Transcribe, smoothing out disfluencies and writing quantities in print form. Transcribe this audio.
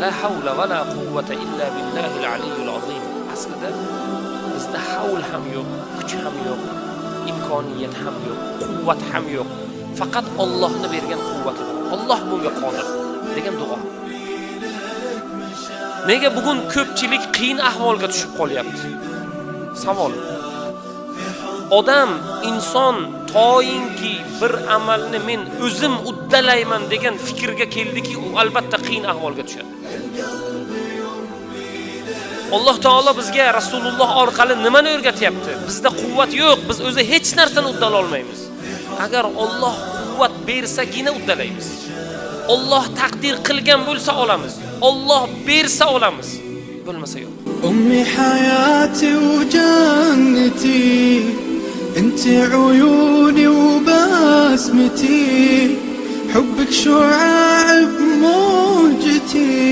La havla va la quvvata illa billahil aliyyil azim. Aslida bizda havl ham yo'q, kuch ham yo'q, imkoniyat ham yo'q, quvvat ham yo'q. Faqat Allohni bergan quvvati bor. Alloh bunga qodir degan duo. Nega bugun ko'pchilik qiyin ahvolga tushib qolyapti? Savol. Odam, inson toyinki bir amalni men o'zim uddalayman degan fikrga keldiki, u albatta qiyin ahvolga tushadi. Alloh taolo bizga Rasululloh orqali nimani o'rgatyapti? Bizda quvvat yo'q, biz o'zi hech narsani uddala olmaymiz. Agar Alloh quvvat bersagina uddalaymiz. Alloh taqdir qilgan bo'lsa olamiz. Alloh bersa olamiz. Bo'lmasa yo'q. أمي حياتي وجنتي انت عيوني وبسمتي حبك شعاع بموجتي.